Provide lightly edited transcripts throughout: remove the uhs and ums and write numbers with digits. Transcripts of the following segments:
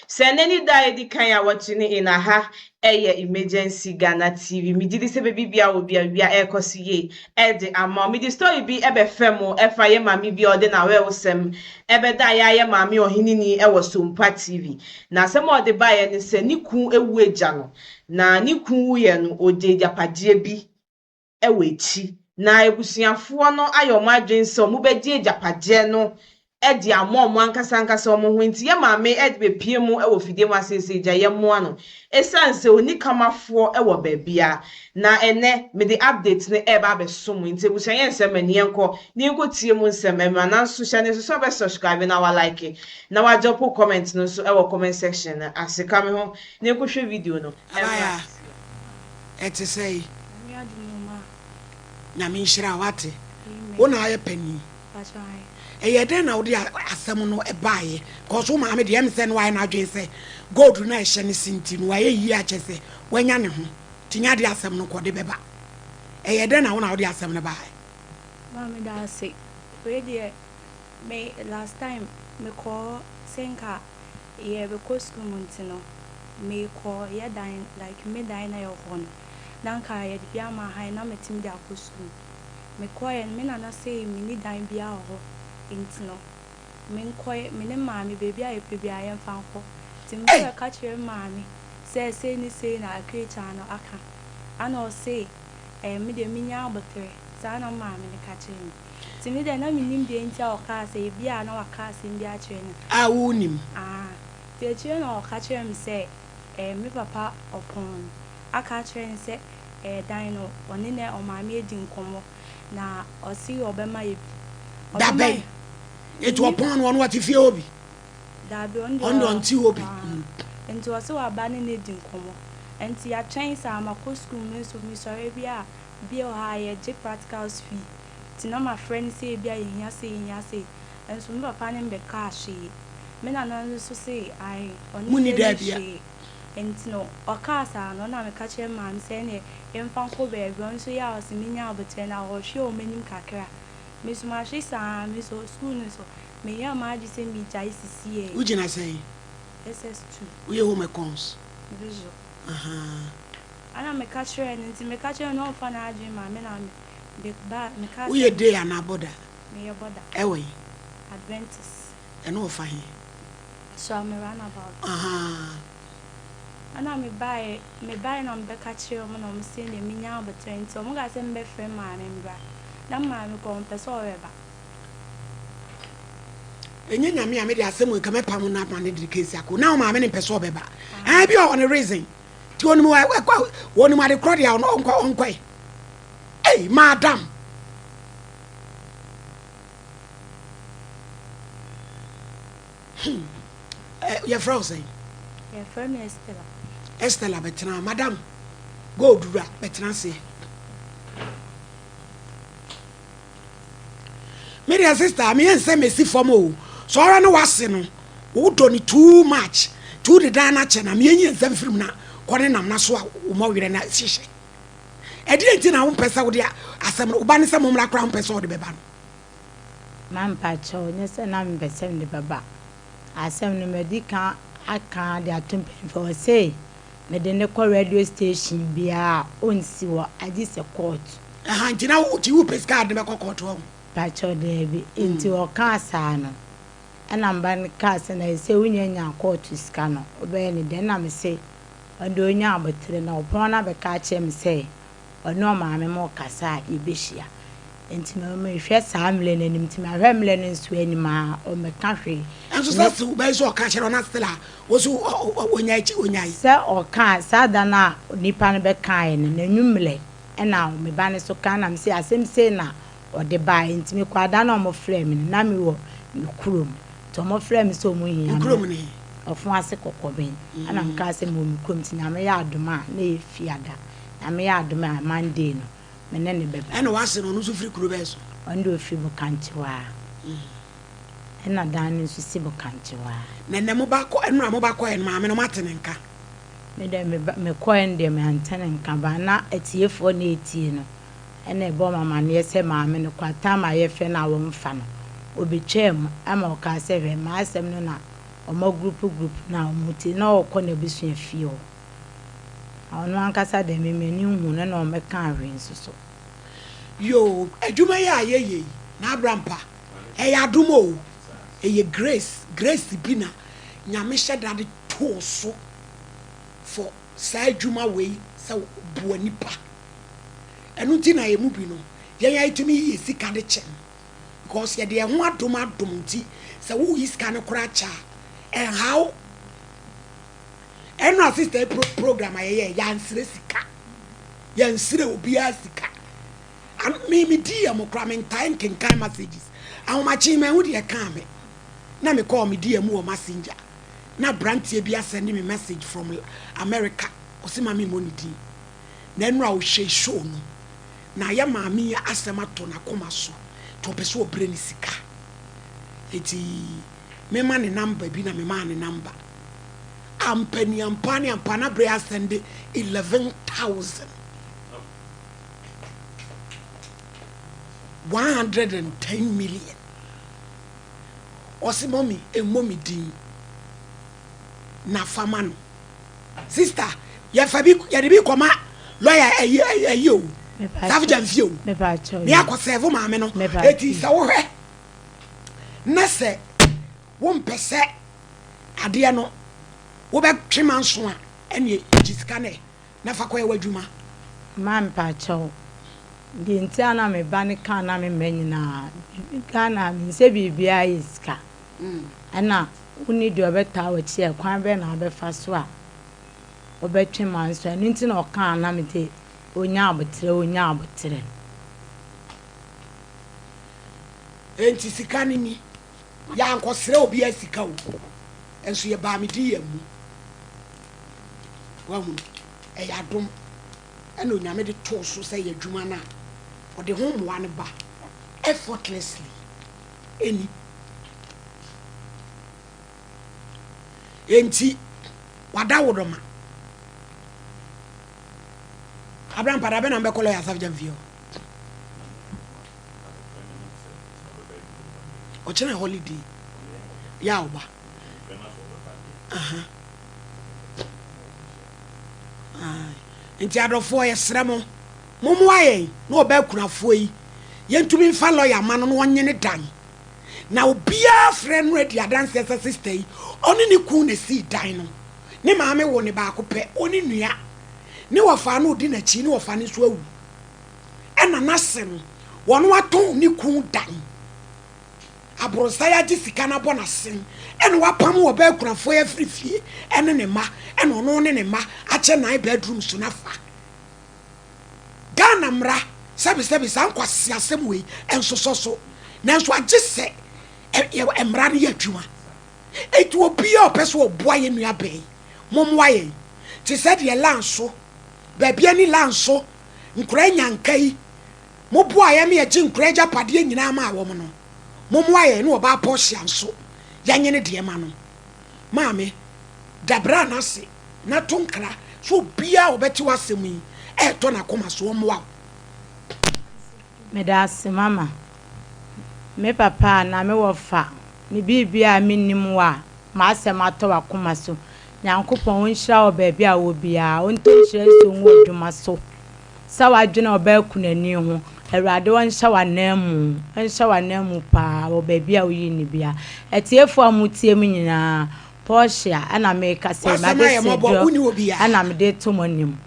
Sɛ nnɛ ne da a edi kan a wɔtune in a ha ɛyɛ Emergency Ghana TV. Megye di sɛ baabi biara wɔ bia wia ɛrekɔ so yie ɛde ama wo. Mede story bi ɛbɛfɛ mo ɛfa yɛ maame bi a ɔde n'awerɛhosɛm ɛbɛda yɛ ayɛ maame ɔheneni ɛwɔ Sompa TV. Na asɛm a ɔde baeɛ ne sɛ ne kun ewu agya no. Na ne kun wuyɛ no ɔgye agyapadeɛ bi ɛwɔ akyi. Na abusuafoɔ no ayɛ wɔn adwene sɛ wɔbɛgye agyapadeɛ no de ama wɔn ankasa ankasa wɔn ho nti yɛ maame de bepie mu wɔ fidie mu asiesie gya yɛ mmoa no esiane sɛ oni kamafoɔ wɔ baabia na ɛnɛ mede update no ɛreba abɛso mu nti abusua yɛn nsɛm ani yɛnkɔ ne yɛnkɔ tie mu nsɛm ɛmra nanso hyɛ ne nso sɛ ɔbɛ subscribe na wa like na wa drop comment no nso ɛwɔ comment section no ase ka me ho ne yɛnkɔhwɛ video no. Abaya, ɛte sɛ yi. Nyame nhyira wate. Wo na ayɛ panin. Ɛyɛ dɛn na wode asɛm no baeɛ? Cause wo maame deɛ ɛm sɛ no wayɛ n'adwene sɛ gold no a ɛhyɛ ne se nti no wayɛ yie akyɛ sɛ wanya ne ho nti nya de asɛm no kɔde bɛba. Ɛyɛ dɛn na wo na wode asɛm no baeɛ? Maame da ase. Wei deɛ me last time mekɔɔ sɛ nka yɛbɛkɔ school mu nti no mekɔ yɛ dan like me dan na yɛwɔ hɔ no na nka yɛde bi ama han na metumi de akɔ school. Mekɔɛ no me nana sɛ menni dan biara wɔ hɔ nti no menkɔ me ne maame baabi a yɛpɛ biara yɛmfa nkɔ. Nti mekɔ kyerɛ maame sɛ sei ne sei na akrekyɛ no aka. Ana ɔse me deɛ menya abotire saa na maame no ka kyerɛ me. Nti me deɛ na mennim deɛ nti a ɔkaa sɛ ebi a na waka asɛm bi akyerɛ no. A wonim? Ah, nti akyire na ɔka kyerɛ me sɛ me papa ɔpɔn no aka akyerɛ no sɛ dan no ɔne ne ɔmaame adi nkɔmmɔ na ɔse ɔbɛma yɛ bi. Da bɛn? Eti ɔpɔn no ɔno ɔte fie hɔ bi? Daabi, ɔno deɛ ɔnte hɔ bi. Nti ɔse waba ne ne di nkɔmmɔ. Nti yɛatwɛn saa makɔ school mu nso mesɔre bi a bi wɔ ha a yɛgye practicals fee. Nti na mafrɛ no sɛ ebi a yɛhia sei yɛhia sei. Nso me papa ne mbɛkaa hwee. Me nana nso se ae ɔno Munni nso da ni bia. hwee. Nti no ɔkaa saa no na meka kyerɛ maame sɛ ɛneɛ yɛmfa nkɔ baabi. Ɔno nso yɛ a ɔse menya abotire na ɔhwɛ wɔn anim kakra. Me nso mahwe saa me nso school no nso meyɛ m'adwene sɛ megyae sisi yɛ. Wogyina sɛn? SS2. Woyɛ home econs? Visual. Aha. Ana meka kyerɛ no nti meka kyerɛ no ɔmfa n'adwene ma me na me ba meka sɛ Woyɛ day anaa boarder? Meyɛ boarder. Ɛwɔ yi? Adventist. Ɛno ɔfa he? So me roundabout. Aha. Ana me bae na mebɛka kyerɛ ɔmo na ɔmo se ne menya abotire nti ɔmo ka sɛ mbɛfrɛ maame mbra. Na maame kɔ ɔmpɛ sɛ ɔbɛba. Ɛnyɛ nyame a mede asɛm nka mɛpam no ama ne de kesi akɔ. Na wo maame ne mpɛ sɛ ɔbɛba. Ah, bi ɔwɔ ne reason. Ti onim onim ade korɔ deɛ ɔno ɔnkɔ ɔnkɔe. Ei, madam. Yɛfrɛ wo sɛn? Yɛfrɛ me Estella. Estella bɛtena, madam. Gold wura bɛtena aseɛ. Me deɛ sister, me yɛn sɛ mesi fam o. Sɛ ɔrɛ no wase no, wodɔ ne too much. Too de dan na kyɛ na me yɛn nsɛm firim na kɔ ne nam na so a wo ma werɛ na hyehyɛ. Ɛdeɛ nti na wompɛ sɛ wode asɛm no, wo ba ne sɛ mommra koraa wompɛ sɛ wode bɛba no. Mampa kyɛw, nyɛ sɛ na mepɛ sɛ mede bɛba. Asɛm no madi kan aka de ato mpanyimfoɔ hɔ sɛ mede ne kɔ radio station biara a ɔnsi hɔ agye sɛ court. Aha, nti na wo ti wopɛ sika ade bɛkɔ court hɔ? Pakyɛw daabi. Nti ɔkaa saa no, ɛna mba no kaa sɛ na ɛsɛ wonya nya court sika no, wobɛyɛ ne dɛn? Na me se ɔde onya abotire na ɔpɔn no abɛka akyerɛ me sɛ ɔne ɔmaame ma ɔkasa a yɛbɛhyia. Nti no mehwɛ saa mmerɛ no anim, nti mahwɛ mmerɛ no nso anim a ɔmmɛka hwee. Nso sɛ se wobɛyɛ sɛ ɔka kyerɛ ɔna still a wo so ɔnya akyi ɔnya yi. Sɛ ɔka saa da no a nipa no bɛkaeɛ no, n'anwummerɛ ɛna me ba no so ka na me sɛ asɛm sei na ɔde baeɛ. Nti mekɔ ada na ɔmo frɛ me no, na mewɔ me kurom. Nti ɔmo frɛ me sɛ ɔmo hia me. Kurom ne? Ɔfo ase Kɔkɔbɛn. Ɛna meka sɛ mewɔ me kurom nti Nyame yɛ adom a na yɛ fiada. Nyame yɛ adom a Monday no me ne ne bɛba. Ɛna wase no ɔno nso firi kuro bɛɛ so? Ɔno deɛ ɔfiri Bokankyewaa. Ɛna dan no nso si Bokankyewaa. Na ɛnɛ mo ba kɔ, ɛnora mo ba kɔɛ no maame no moate ne nka? Me deɛ mekɔɛ no deɛ mente ne nka ba na atiefoɔ na etie no. Ɛna ɛbɔ me amanneɛ sɛ maame no kɔ atam a yɛfrɛ no a wɔmfa no. Obɛtwaa mu ama ɔkaa sɛ hwɛ m'asɛm no na Wɔn agrupu grupu no a wɔn ti na ɔrekɔ n'abusua fie hɔ. Na ɔno ankasa deɛ me m'ani nhu no na ɔmmɛkaa hwee nso so. Yoo adwuma yi a yɛyɛ yi n'abrampa ɛyɛ adom oo ɛyɛ grace grace bi na Nyame hyɛ da de too so for saa adwuma wei sɛ boa nipa ɛno nti na yɛn mu bi no yɛn a yɛtumi yi yɛn sika de kyɛ no because yɛde yɛn ho adom adom nti sɛ woyi sika no koraa kyɛ a ɛnhaw ɛno a sister pro program a yɛyɛ yɛansrɛ sika yɛnsrɛ obiara sika me me di yɛ mo koraa mentae nkenkan messages ahomakye mahu deɛ ɛkaa me na mekɔɔ me di mu wɔ messenger na abranteɛ bi asɛnde me message from America ɔse ma memmɔ ne din na ɛno a ɔhwɛ show no na yɛ maame yi asɛm atɔ n'akoma so nti ɔpɛ sɛ ɔbrɛ ne sika nti mema ne number bi na memaa ne number ampa ni ampa ne ampa na brɛ asɛnde 11,000 110 million ɔse mummy mmɔ me din na fa ma no sister yɛfa bi yɛde bi kɔma lawyer ɛyi ɛyi o safgya nfie o ne akɔ sɛvo maame no eti sɛ wohwɛ na sɛ wompɛ sɛ adeɛ no wobɛtwe manso a ɛne gye sika no ɛ na fa kɔyɛ w'adwuma. Maa mpakyɛw, deɛ nti a na me ba no kaa na me mma nyinaa, Ghana menim sɛ biribiara yɛ sika, ɛna wonni deɛ ɔbɛtaa w'akyi a kwan bɛn na wobɛfa so a wobɛtwe manso, ɛno nti na ɔkaa na mede ɔnya aboterɛ ɔnya aboterɛ. Enti sika no ni, yɛankɔsrɛ obiara sika o, nso yɛbaa me di yɛn mu. Wahunu? Ɛyɛ adom ɛna Onyame de too so sɛ yɛ adwuma no a, ɔde ho mmoa no ba effortlessly. Ɛni. Enti, wada wo dɔ ma. Abraham pada bɛ na mbɛkɔ lɔya Asafo Gyamfi hɔ. Ɔkyena holiday. Yɛ a ɔba. Aha. Nti adɔfoɔ yɛsrɛ mo, mommoa yɛn na ɔbaa kunafoɔ yi yɛntumi mfa lɔya ma no na ɔnye ne dan. Na obiara frɛ no adi adanseɛ sɛ sista yi ɔne ne kun na ɛsii dan no. Ne maame woo ne baako pɛ, ɔne nua. Ne wɔfaa no ɔdi n'akyi, ne wɔfa no nso awu. Ɛna n'ase no, wɔn atɔn ne kun dan. Aborosan agye sika no abɔ n'asen ɛna wapam ɔbaa akunafoɔ yi afiri fie ɛne ne mma ɛna ɔno ne ne mma akyɛ nine bedrooms no afa. Ghana mmara sɛbesɛbe saa nkwaseasɛm wei ɛnsosɔ so nanso agye sɛ mmara no yɛ adwuma. Enti obiara a ɔpɛ sɛ ɔboa yɛn nua bɛn yi, mommoa yɛn. Te sɛ deɛ Lanso, baabi ani Lanso, nkoraa nyanka yi, Moboaa yɛn ma yɛgyee nkoraa agyapadeɛ nyinaa maa wɔn no, mommoa yɛn ne ɔbaa Portia nso yɛnye ne deɛ ma no. Maame, da bra no ase na to nkra sɛ obiara a ɔbɛte w'asɛm yi ɛretɔ n'akoma so, ɔmmoa wo. Meda ase mama. Me papa anaa me wɔfa ne biribiara a mennim wo a m'asɛm atɔ w'akoma so. Nyankopɔn ɔnhyira wo baabi a wowɔ biara, ɔntɔ nhyira nsuo ngu w'adwuma so. Sɛ w'adwene ɔbaa kunani ho, Awurade ɔnhyɛ w'ananmu, ɔnhyɛ w'ananmu paa wɔ baabi a woyi no biara. Atiefoɔ a motie me nyinaa, Portia ɛna meka sɛ W'asɛm ayɛ mmɔbɔ, m'adesrɛdɔ wonni obiara. ɛna mede reto mo anim.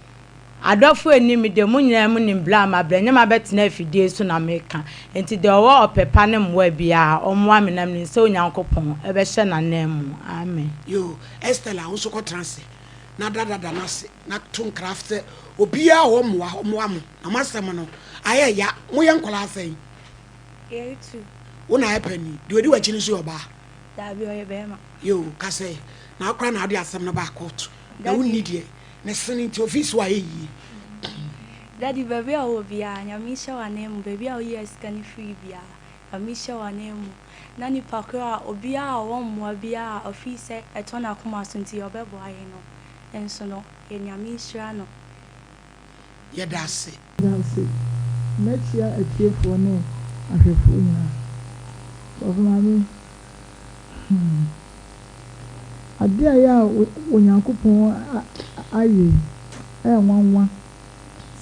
Adɔfoɔ a ɛnim me deɛ, mo nyinaa monim berɛ a mabrɛ, ɛnyɛ mabɛtena afidie so na meka. Enti deɛ ɔwɔ ɔpɛ pa ne mmoa biara, ɔmmoa me na menim sɛ Onyankopɔn bɛhyɛ n'ananmu. Amen. Yoo, Estella, wo nso kɔtena ase na da dada no ase. Na to nkra sɛ obiara a ɔwɔ mmoa ɔmmoa mo na mo asɛm no ayɛ ya. Moyɛ nkwadaa sɛn? Yɛyɛ tu. Wo na ayɛ panin. Deɛ ɔdi w'akyi no nso yɛ ɔbaa? Daabi, ɔyɛ barima. Yoo, ka sɛ na wo koraa na wode asɛm no baa kɔɔto na wonni deɛ ne sene nti ofii so ayɛ yie. Daddy, baabi a wowɔ biara, Nyame nhyɛ wo ananmu. Baabi a woyi sika no firi biara, Nyame nhyɛ wo ananmu. Na nipa korɔ a, obiara a ɔwɔ mmoa biara a ɔfii sɛ ɛtɔ n'akoma so nti ɔbɛboa yɛn no, nso no, yɛ Nyame nhyira no. Yɛda ase. Meda ase. Mɛkyea atiefoɔ ne ahwɛfoɔ nyinaa. Sɔfo Maame, hmm. Adeɛ a ɛyɛ a Onyankopɔn ayɛ yi, ɛyɛ nwanwa.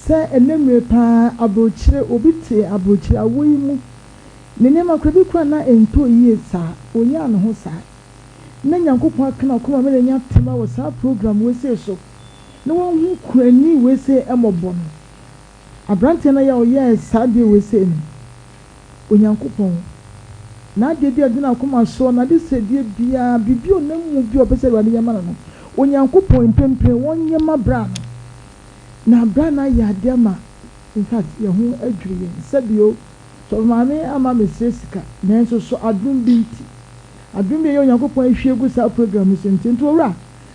Sɛ ɛnnɛ mmerɛ pa ara aburokyire, obi te aburokyire awoɔ yi mu, ne nneɛma koraa, ebi koraa na ɛntɔ yie saa, ɔnyaa ne ho saa. Na Nyankopɔn aka n'akoma ma no anya tema wɔ saa program wei sei so, na wahu kurani wei sei mmɔbɔ no. Aberanteɛ no a ɔyɛɛ saa adeɛ wei sei no, Onyankopɔn, n'adeɛ bi a ɛde n'akoma soɔ, n'adesrɛdeɛ biara, biribi a ɔnam mu bi a ɔpɛ sɛ Awurade yɛ ma no no, Onyankopɔn mprempren wɔnyɛ ma bra no. Na bra no ayɛ adeɛ ama, in fact, yɛn ho adwiri yɛn. Sɛbio, Sɔfo Maame ama mesrɛ sika, nanso so adom bi nti, adom bi a ɛyɛ Onyankopɔn ahwie agu saa program yi so nti, nti Owura,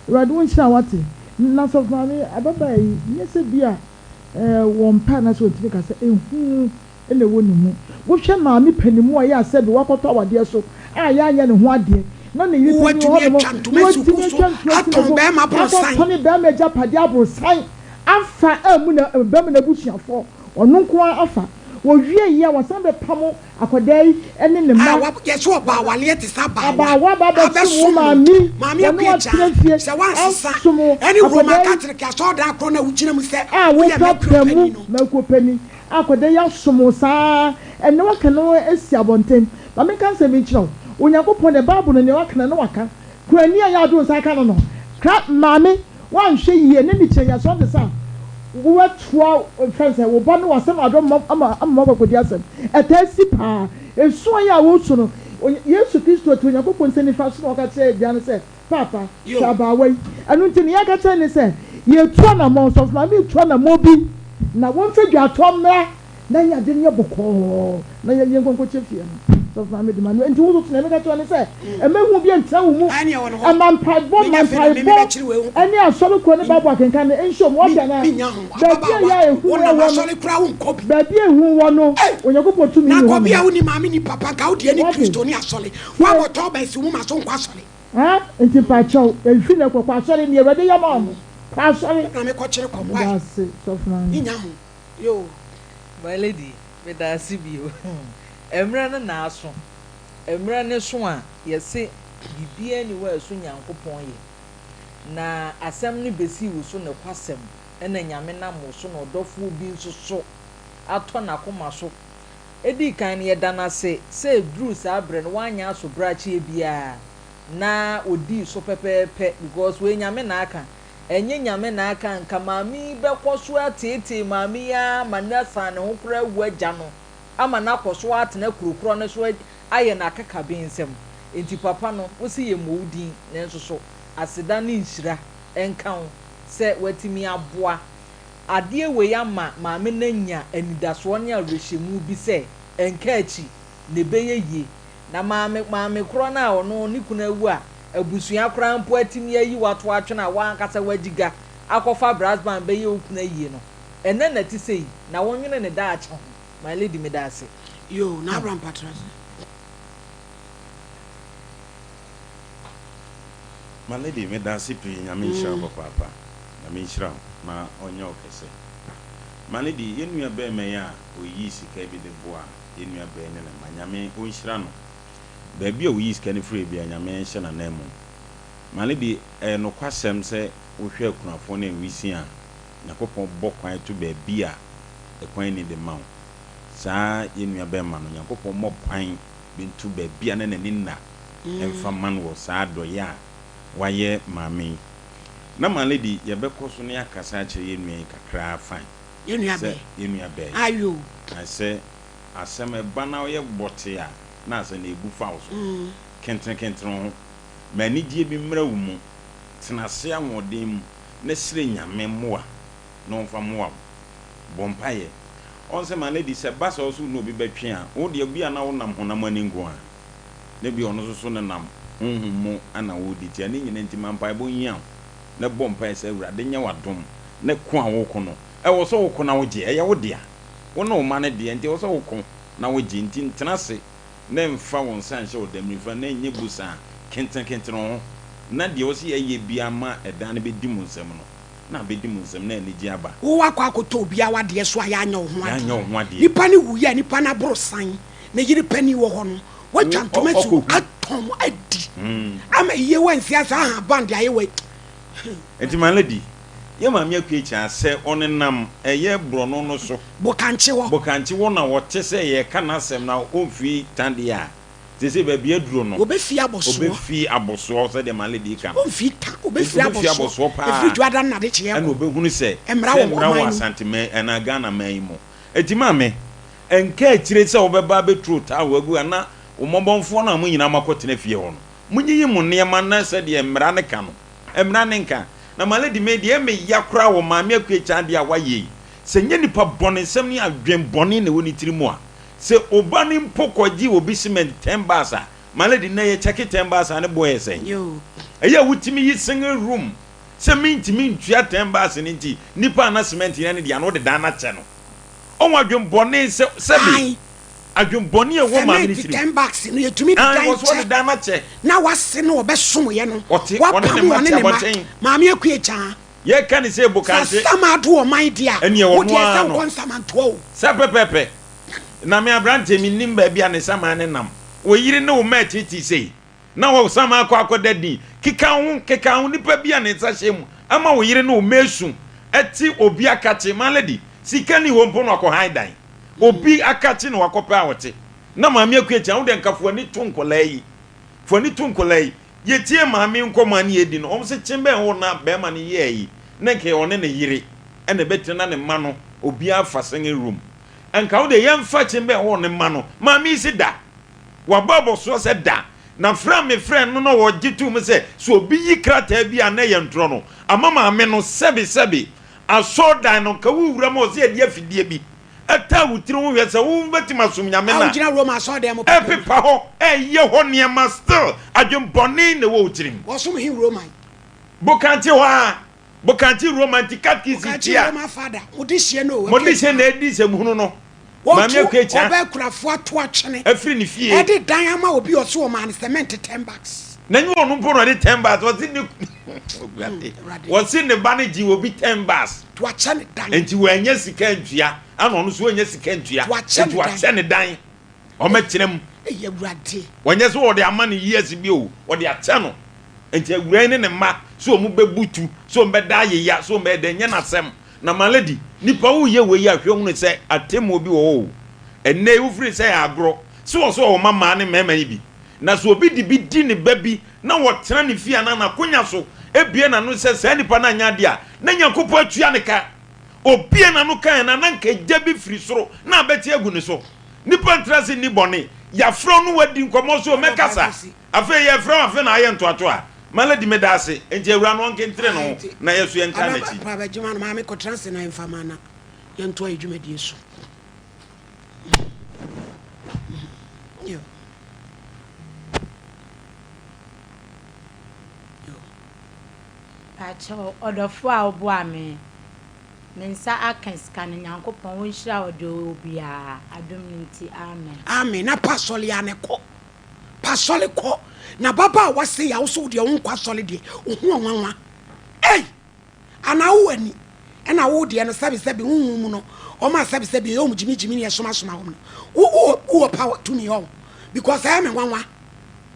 Awurade wo nhyira wate. Na Sɔfo Maame, ababaa yi, nyɛ sɛ bi a eh, wɔmpɛ anaasɛ wɔntumi kasa, ehu na ɛwɔ ne mu. Wohwɛ maame panin mu a ɔyɛ asɛbe wakɔtɔ awadeɛ so a yɛanyɛ ne ho adeɛ na ne yere panin wɔ Watumi hɔnom atwa na ntoma asi wo watumi bo so atwa ntoma asi ne atɔn bo bɛrima aborosan. akɔtɔne bɛrima agyapadeɛ aborosan afa ammu na bɛrima no abusuafoɔ ɔno nko ara afa. Wɔwie yi a wasan bɛpamo akwadaa yi ne ne A mma. wa yɛsɛ ɔbaa awaleɛ te sɛ abaawa Abaawa aba abɛsom wo abɛsom wo maame, maame wɔne wo akua atena gyaa fie sɛ woansesa asom wo ɛne Roma akwadaa yi. Catholic asɔredan korɔ no a wogyina mu sɛ A woyɛ wopra mɛkuo pra mu panin no. mɛkuo panin. Akwadaa yi asom wo saa ara, ɛnnɛ woaka ne ho asi abɔnten. Ma menka asɛm bi nkyerɛ wo, Onyankopɔn deɛ, Bible no, nea waka no, na waka. Kurani a yɛade wo nsa aka no no, kra, maame, woanhwɛ yie, ne ne kyerɛ yɛ sɛ ɔnte sɛ a, wobɛtoa, fɛn sɛ, wo ba no w'asɛm adɔ ma, ama, ama moakɔkɔdi asɛm. Ɛtaa si paa. Esu a yɛ a wosu no, Yesu Kristo te Onyankopɔn nsa nifa so na ɔka kyerɛɛ Agya no sɛ, Paapa, hwɛ abaawa yi. Ɛno nti, nea yɛka kyerɛ ne sɛ, Yɛretu anammɔn, Sɔfo Maame retu anammɔn bi, na wɔmfa dwatɔ mmra na yɛn ade no nyɛ bɔkɔɔ na yɛnkɔ nkɔkyɛ fie no. Sɔfo Maame de ma no. Enti wo nso, nea meka kyerɛ wo ne sɛ, mma ehu bi ntra wo mu. Mma mpaebɔ, ma mpaebɔ ne asɔre kɔ ne Bible akenkan no nhyɛ wo mu. Woate anaa? Baabi a ɛyɛ a ehu wɔ no, baabi a ehu wɔ no, Onyankopɔn tumi nni hɔnom. Woate? Haa nti mpakyɛw ɛnfiri nɛ kɔ kɔ asɔre nea awurade yɛ maa wo kɔ asɔre. Na me kɔ kyere kɔm why Meda ase sɔfo maame. Me nya ho yoo. My lady, meda ase bio. Mmerɛ no na aso. Mmerɛ no so a, yɛse biribiara nni hɔ a ɛso Nyankopɔn yɛ. Na asɛm no bɛsii wo so nokwasɛm ɛna Nyame nam wo so na ɔdɔfoɔ bi nso so atɔ n'akoma so. Ɛdii kan no, yɛda no ase sɛ ɛduruu saa berɛ no wanyɛ asobrakyeɛ biara na ɔdii so pɛpɛɛpɛ because wei Nyame na aka, ɛnyɛ Nyame na aka a nka maame yi bɛkɔ so ateetee maame yi ara ma no asan ne ho koraa awu agya no ama no akɔ so atena kuro korɔ no so ayɛ no akakabensɛm. Enti papa no wose yɛmmɔ wo din nanso so aseda ne nhyira nka wo sɛ woatumi aboa adeɛ wei ama maame no anya anidasoɔ ne awerɛhyɛmu bi sɛ ɛnka akyi na ɛbɛyɛ yie. Na maame maame korɔ no a ɔno ne kunu awu a abusua koraa mpo atumi ayi wo ato atwene a w'ankasa w'agyiga akɔfa brass band bɛyɛ wo kunu ayie no, ɛnɛ na ɛte sei na wonwene ne daakye ho. My lady meda ase. Yoo na Abraham patra se. My lady meda ase pii Nyame nhyira wo papaapa Nyame nhyira wo na ɔnyɛ wo kɛse My lady yɛn nua bɛɛma yi a ɔyii sika bi de boa yɛn nua bɛɛ ne ne mma Nyame ɔnhyira no baabi a ɔyii sika no firi bia Nyame nhyɛ n'anan mu Ma no bi ɛyɛ nokwasɛm sɛ wohwɛ akunafoɔ ne nwisi a Nyankopɔn bɔ kwan to baabi a ɛkwan nni de ma wo saa yɛn nua bɛɛma no Nyankopɔn mmɔ kwan bi nto baabi a na n'ani nna mfa mma no wɔ saa adɔeɛ a wayɛ maame yi. Na ma lady yɛbɛkɔ so na yɛakasa akyerɛ yɛn nua yi kakraa fine Yɛn nua sɛ bɛɛ. yɛn nua bɛɛ yi. Ayoo. Na sɛ asɛm ɛba na ɔyɛ bɔtee a na asɛ na ɛbu fa wo so. Kentenenkentene wo ho. Ma anigyeɛ bi mmra wo mu. Tena ase ahoɔden mu na srɛ Nyame mmoa na ɔmfa mmoa wo. Bɔ mpaeɛ. Ɔn sɛ ma lady sɛ ɛba sɛ wo so wo ne obi bɛtwe a, wo deɛ bi a na wonam honam ani nko ara. na ebia ɔno nso so nenam honhom mu na ɔredi tia. Ne nyinaa nti, ma mpaebɔ nhia wo, na bɔ mpae sɛ, Awurade nyɛ w'adom, ne ko a woreko no, ɛwɔ sɛ woko na wogye. Ɛyɛ wo dea. Wo ne wo mma no dea, nti ɛwɔ sɛ woko na wogye. Nti ntena ase na mfa wo nsa nhyɛ wo dam nifa, na nyɛ bosaa. Kentenkenten wo ho, na deɛ ɛwɔ sɛ yɛyɛ biara ma ɛdan no bɛdi mo nsam no, na abɛdi mo nsam, na anigyeɛ aba. Wo wakɔ akɔtɔ obiara w'adeɛ so a yɛanyɛ wo ho Yɛanyɛ adeɛ. wo ho adeɛ. Nipa no wuiɛ a nipa no aboro san. Ne yere panin wɔ hɔ no, watwa ntoma su atɔ. Atɔn mo adi ama yie wansi asa ahaban de ayɛ wei. Nti my lady, yɛ maame Akua Kyaa sɛ ɔnenam ɛyɛ borɔno no so. Bokankye hɔ. Bokankye hɔ na ɔte sɛ yɛreka n'asɛm na ɔmfiri tan deɛ a, seesei baabi aduro no. Ɔbɛfiri abɔsoɔ. Ɔbɛfiri abɔsoɔ sɛdeɛ my lady reka no. Ɔmfiri tan, ɔbɛfiri abɔsoɔ paa. Ɛfiri Dwoada no n'adekyeɛ kɔ. Ɛna ɔbɛhunu sɛ Mmara sɛ wɔ mmara wɔ ɔman no mu. Asante man anaa Ghana man yi mu. Nti maame, ɛnka akyire sɛ wobɛba abɛturo towel agu ha na wo mmɔbɔnfoɔ no a mo nyinaa moakɔtena fie hɔ no, monyiyi mo nneɛma na sɛdeɛ mmara no ka no, mmara no nka. Na my lady, me deɛ ɛyɛ me ya koraa wɔ Maame Akua Kyan adeɛ a wayɛ yi. Sɛ ɛnyɛ nipa bɔnesɛm ne adwen bɔne na ɛwɔ ne tiri mu a, sɛ oba no mpo kɔgye obi cement ten bars a, my lady, nnɛ yɛkyɛke ten bars a ne boɔ yɛ sɛn? Ɛyɛ a wotumi yi single room sɛ mentumi ntua ten bars no nti, nipa a na cement yɛ ne dea no wode dan no akyɛ no. Ɔho adwen bɔne sɛ, sɛbe. Ae. Adwen bɔne a ɛwɔ maame no Cement tirim. ten bags no yɛtumi de Ae, dan wɔ so ɔde kyɛ. dan no akyɛ. Na wase no ɔbɛsom yɛ no. Ɔte, ɔne ne Wapam mma ɔne te ne mma. abɔnten. Maame Akua Kyaa. Yɛka ne sɛ Sɛ Bokankye. Asamado ɔman deɛ a, Ɛneɛ wo ɔno deɛ ara sɛ no. wokɔ Nsamantoa o. Sɛ pɛpɛpɛ. Na me aberanteɛ mennim baabi a ne saman no nam. Wo yere ne wo mma reteetee sei. Na wo saman akɔ akɔda din. Keka wo ho, keka wo ho. Nipa bi a ne nsa hyɛ mu ama wo yere ne wo mma resu te obi akakye. My lady, sika nni hɔ mpo na wakɔ han dan. Obi akakye na wakɔpɛ a ɔte. Na Maame Akua Kyan, wo deɛ nka fa w'ani to nkwadaa yi. Fa w'ani to nkwadaa yi. Yɛtie maame nkɔmmɔ a ne yɛredi no, wɔn se kyen bɛn hɔ na barima no yɛɛ yi, na nka ɔne ne yere na ɛbɛtena na ne mma no obiara fa singing room. Nka wo deɛ yɛmfa kyen bɛn hɔ ne mma no. Maame yi se da. Wabɔ abɔsoɔ sɛ da. Na frɛ a mefrɛɛ no na ɔgye too mu sɛ, sɛ obi yi krataa bi a na ɛyɛ ntorɔ no, ama maame no sɛbe sɛbe asɔredan no, nka wo wura ma ɔsɛ yɛde afidie bi taa wo tiri ho hwɛ sɛ wo bɛtumi asom Nyame A no a. wogyina Roma asɔredan mu papa mu. Ɛpepa hɔ, ɛyɛ hɔ nneɛma still adwen bɔne na ɛwɔ wo tirim. Wɔsom he Roman? Bokankye hɔ ara. Bokankye Roma nti katkisi Bokankye tia. Roma fada. Mo de hyeɛ no o. Mo de hyeɛ na edi nsɛmhunu no. Maame Wɔto Akua Kya. ɔbaa kurafo ato atwene. Afiri ne fie. Ɛde dan ama obi ɔse ɔmaa no cement ten bags. Na nyɛ ɔno mpo na ɔde ten bags ɔse ne Awurade. Ɔse ne ba no gyee obi ten bags. To akyɛ ne dan. Nti wannya sika antua ɛna ɔno nso wannya sika antua. To akyɛ Nti ne dan. wakyɛ ne dan. Ɔmɛkyerɛ mu. Eyi Awurade. Wɔnyɛ sɛ wɔde ama no years bi o, wɔde akyɛ no. Nti awuraa yi ne ne mma sɛ wɔn bɛbutu, sɛ wɔn bɛda ayeya, sɛ wɔn bɛyɛ dɛn, nyɛ n'asɛm. Na my lady, nipa woyɛ wei a hwɛ hunu sɛ atemmuo bi wɔ hɔ o. Ɛnnɛ yi wofiri sɛ ɛyɛ agorɔ sɛ wɔ sɛ ɔwɔ mma mmaa ne mmarima yi bi. Na sɛ obi de bi di ne ba bi na ɔtena ne fie anaa n'akonya so bue n'ano sɛ saa nipa no anyɛ adeɛ a, na Nyankopɔn atua ne ka. Obue n'ano kaeɛ no a, na anka egya bi firi soro na abɛte agu ne so. Nnipa ntra ase nni bɔne. Yɛafrɛ wo ne wo adi nkɔmmɔ so o, mɛkasa. Afei yɛfrɛ wo afei na ayɛ ntoatoa. My lady meda ase. Enti awuraa no ɔnkentere ne ho na yɛ so yɛntaa n'akyi. Aba bɛgyema no maame kɔtena ase na yɛmfa ma na yɛntoa yɛ dwumadie so. Yo. Yo. Pakyɛw ɔdɔfo a woboa me me nsa aka sika no Nyankopɔn onhyira wo deɛ ɔwɔ biaa adom no nti amen. Amen na pa asɔle a na kɔ. Pa asɔle kɔ na ababaawa sei a wosɛ wodeɛ wonkɔ asɔle deɛ woho ɔnwanwa ei anaa wowɔ ani ɛna wo deɛ no sɛbe sɛbe honhom mu no ɔma sɛbe sɛbe ɛyɛ ɔmo gyimi gyimi ne ɛsoma soma wɔn no wo wo wowɔ power tumi hɔ because ɛyɛ me nwanwa.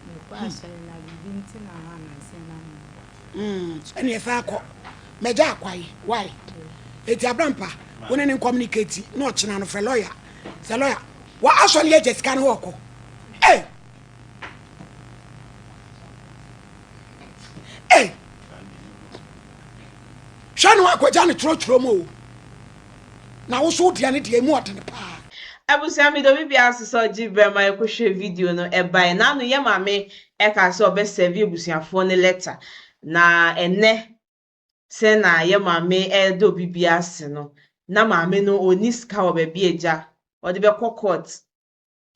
Mekɔ asɔre na biribi nti na ha nansa na menkɔ. Mm ɛne ɛsan akɔ mɛgya akwae why eti abrampa wo ne ne communicate na ɔkyena no frɛ lawyer sɛ lawyer Wa asɔre agya sika no ɔkɔ. Ei! Ei! Hwɛ no akɔgya ne twerɛtwerɛ mu o. Na wo so wo deɛ no deɛ emu ɔdene paa. Abusua meda obi biara ase sɛ ɔgye berɛ ma yɛkɔhwɛɛ video no ɛbaeɛ. N'ano yɛ maame ɛkaa sɛ ɔbɛ sɛve abusuafoɔ no letter na ɛnɛ Sɛ na yɛ maame reda obi bi ase no, na maame no ɔnni sika wɔ baabi a agya ɔde bɛkɔ court.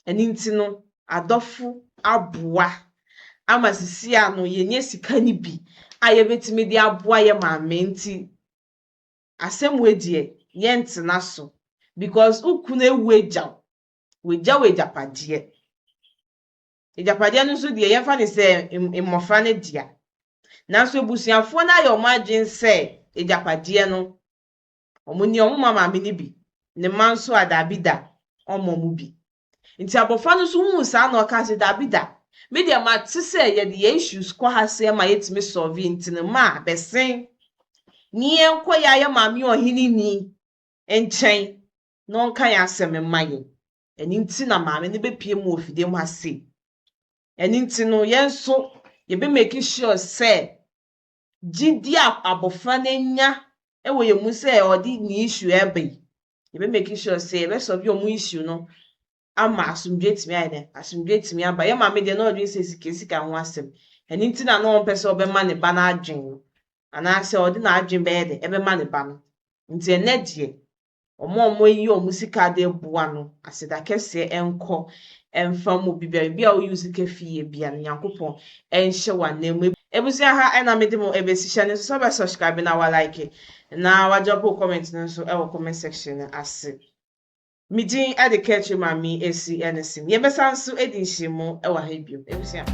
Ɛno nti no, adɔfo aboa ama sisi a no yɛnya sika no bi a yɛbɛtumi de aboa yɛ maame nti asɛm wei deɛ yɛntena so because wo kunu awu agya wo, wagya wo agyapadeɛ. Agyapadeɛ no nso deɛ, yɛmfa no sɛ mmɔfra no dea. Nanso abusuafoɔ no ayɛ wɔn adwene sɛ agyapadeɛ no, wɔn ni, wɔmma maame no bi, ne mma nso a, daabi da, wɔmma wɔn bi. Nti abɔfra no nso huu saa na ɔkaa sɛ, daabi da. Me deɛ mate sɛ yɛde yɛn issues kɔ ha sei ma yɛtumi solve nti no ma bɛsen ne yɛnkɔ yɛ ayɛ maame ɔhene ni nkyɛn na ɔnka yɛn asɛm mma yɛn. Ɛno nti na maame no bɛpue mu wɔ fidie mu ha sei. Ɛno nti no yɛn nso yɛbɛ make sure sɛ gyidie a abɔfra no anya wɔ yɛn mu sɛ ɔde ne issue ɛreba yi, yɛbɛ make sure sɛ yɛbɛ solve wɔn issue no ama asomdwe atumi ayɛ dɛ, asomdwe atumi aba. Yɛn maame deɛ na ɔdwene sɛ sika sika ho asɛm. Ɛno nti na na ɔmpɛ sɛ ɔbɛma ne ba no adwene no anaasɛ ɔde n'adwene bɛyɛ dɛ ɛbɛma ne ba no. Nti ɛnnɛ deɛ, wɔn a wɔayi wɔn sika de reboa no, aseda kɛseɛ nkɔ mfa ma obi biara. Baabi a woyi wo sika fie biara no, Nyankopɔn nhyɛ wo ananmu. Abusua ha ɛna mede mo ɛbɛsi hyɛ no nso sɛ wobɛ subscribe na wa like na wa drop wo comment no nso ɛwɔ comment section no ase. Me din ɛde Kɛkyerɛ Maame Esi ɛne Sim. Yɛbɛsan nso adi nhyiamu ɛwɔ ha bio. Abusua.